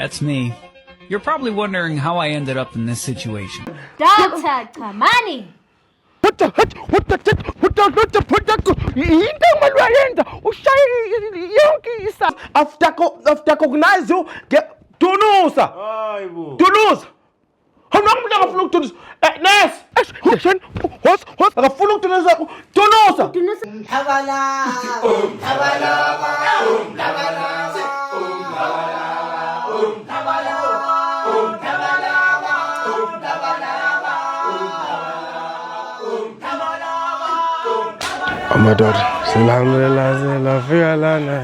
That's me. You're probably wondering how I ended up in this situation. Doctor Chamani. What the heck? What the heck? What the what the what the into ekumele uyayenza ushaye yonke isa after after recognize you get dunusa Hayibo. dunusa Hona umuntu akafuna ukudunusa eh nurse eish shen hos hos akafuna ukudunusa dunusa Dunusa. Amadoda, silamlela selafika lana.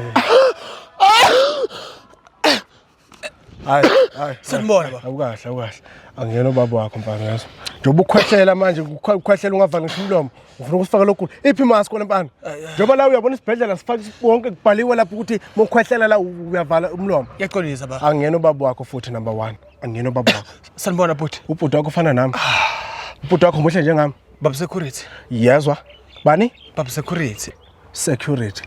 Hayi, hayi. Sanibona baba. Awukahle, awukahle. Angiyena ubaba wakho mfana yazo. Njengoba ukhwehlela manje, ukhwehlela ungavali ngisho umlomo. Ufuna ukusifaka lokhu. Iphi mask wena mfana? Njengoba la uyabona isibhedlela sifaka wonke kubhaliwe lapho ukuthi uma ukhwehlela la uyavala umlomo. Ngiyaxolisa baba. Angiyena ubaba wakho futhi number 1. Angiyena ubaba wakho. Sanibona bhuti. Ubhuti wakho ufana nami. Ubhuti wakho muhle njengami. Baba security. Yezwa. Bani? Baba security. Security.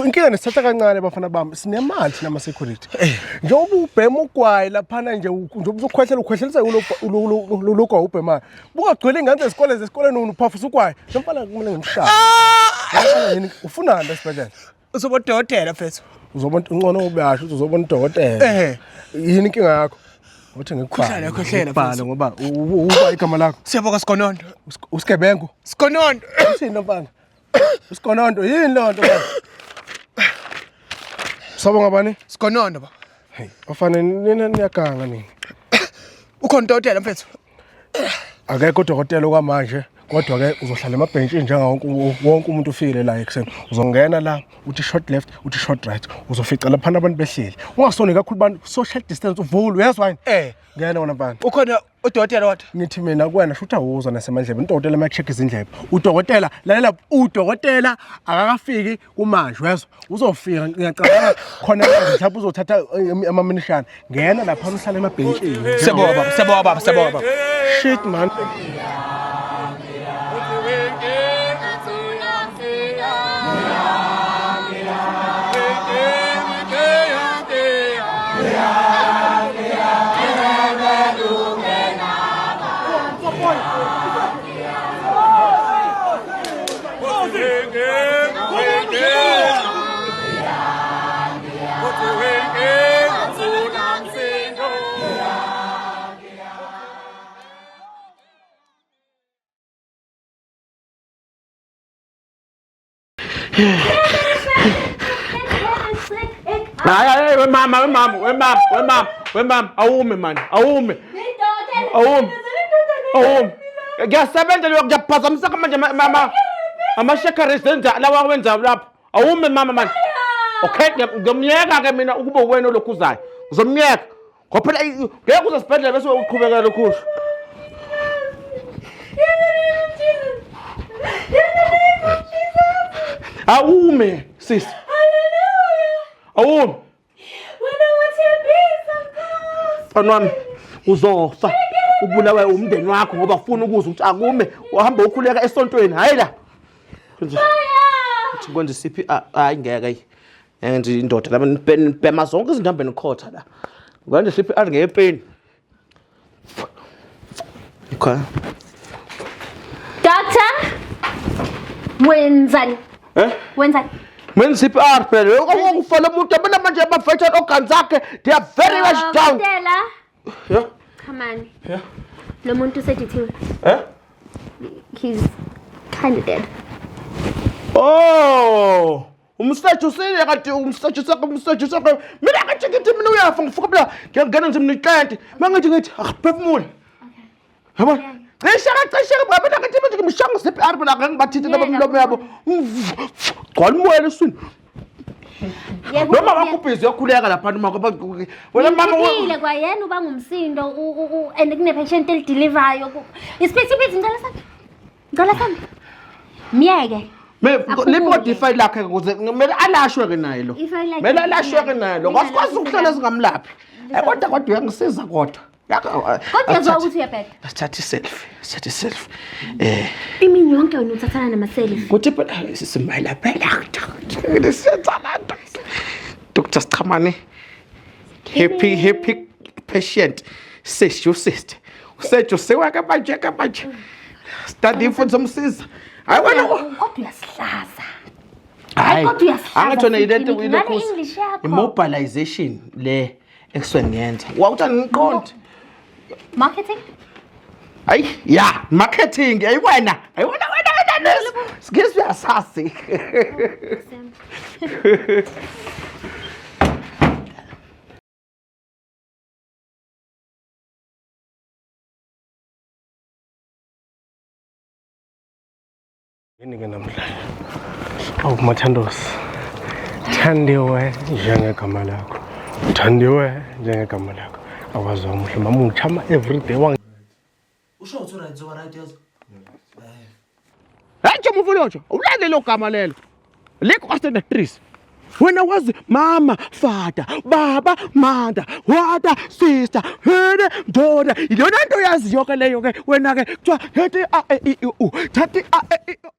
Inkinga nesithatha kancane bafana bami sinemali thina ama-security njengoba ubhema ugwayi laphana nje njengoba uzokhwehlela ukhwehlelisa lo gwayi ubhemayo bungagcwele iy'ngane zesikole zesikoleni uphafisa ugwayi lo mfana kumele ngimshaye. Lo mfana yini ufunani la esibhedlela? Uzoba udokotela mfethu. Uzobona uncono ubeyasho ukuthi uzobona udokotela. Ehhe. Yini inkinga yakho? Uthi ngikubhale. Khwehlela, khwehlela, Ngikubhale mfethu. ngoba uba igama lakho. Siyabonga Sigonondo. Usigebengu. Sigonondo. Uthini lo mfana? Usigonondo yini leyo nto mfana? Sabonga bani? Sigonondo baba. Hey, bafana nina niyaganga nina. Ukhona udokotela mfethu. Akekho udokotela okwamanje kodwa ke uzohlala emabhentshini njengawonke wonke umuntu ufile la ekuseni. Uzongena la uthi short left uthi short right uzofica laphana abantu behleli. Ungasoni kakhulu bantu social distance uvule uyezwa yini? Eh. Ngena wena mfana. Ukhona udokotela kodwa. Ngithi mina kuwena shutha wuzwa nasemandlebe udokotela uma check izindlebe udokotela lalela udokotela akakafiki kumanje uyezwa uzofika ngiyacabanga khona manje mhlawumbe uzothatha amaminishana ngena lapha uhlale emabhentshini. Siyabonga baba, siyabonga baba, siyabonga baba. Shit man. Hayi hayi wemama wemama wemama wemama wemama awume man awume awume awume ngiyasebenza leyo ngiyaphazamiseka manje mama ama-shekaris enza lawa wenzayo lapho awume mama manje okay ngiyomyeka ke mina ukuba uwena olokhu uzayo ngizomyeka ngoba phela ngeke uze esibhedlela bese uqhubeka lokhu usho awume sisi awume mfana wami uzofa ubulawe umndeni wakho ngoba ufuna ukuzwa ukuthi akume uhamba ukhuleka esontweni hayi la uthi kwenza i-CPR hayi ngeke and indoda laba nibhema zonke izinto hambe nikhotha la kwenza i-CPR ngepeni okay. Doctor, wenzani? Eh? Wenzani? Menza CPR phela okufana umuntu yabona manje ama-vital organs akhe they are very much down. Dokotela. Yeah. Come on. Yeah. Lo muntu usedithiwe. Eh? He's kind of dead. Oh, umsetshu usile kade umsetshu sakhe umsetshu sakhe mina ngathi ngithi mina uyafa ngifuka phela ngiyangena nje mina iclient mangithi ngithi akuphefumule yabona cishe kacishe mina ngathi manje ngimshaya nge-CPR mina ngeke ngibathinte Yeka, noma imilomo yabo gcwala umoya eswini Yeka, noma yeka. wakho ubhizi uyakhuleka lapha noma wena mama Ngithukile kwayena uba ngumsindo and kune-patient elidelivayo. Isiphithiphithi ngicela sami. Ngicela sami. Myeke. Akhulule. Lipoti ifayili lakhe ukuze kumele alashwe ke naye lo Ifayili lakhe kumele alashwe ke naye lo lingalashwe ngasikwazi ukuhlala lapho. singamlaphi kodwa kodwa uyangisiza kodwa Kodwa uyazwa ukuthi uyabheda. Asithathe i-selfie sithathe i-selfie Imini yonke wena uthathana nama-selfie. Kuthi phela sisimela phela siyenzana Dr. Sichamane happy happy. Patient seducist. Useduciwe ke manje ke manje. Study imfundo zomsiza. Hayi wena Kodwa uyasihlaza. Hayi. Kodwa uyasihlaza. Angathi wena yilento Sisi, ile ngale course. English yakho. Immobilization le ekusuke ngiyenza. Wawuthi angiqondi. Marketing? Hayi, ya, marketing, hayi wena. Hayi wena wena wena nesi. Singizwe uyasazi. Yini ke namhlanje? Awu Mathandosi. Thandiwe njengegama lakho. Thandiwe njengegama lakho. Awazi omuhle mama ungithama every day wang Usho uthi right zoba right yazo. Hayi nje umvulojo, ulale lo gama lelo. Lekho ka standard 3. Wena wazi mama, father, baba, mother, water, sister, hene, ndoda. Iyona nto yaziyo ke leyo ke wena ke kuthiwa hethi a e i u. Thathi a e i u.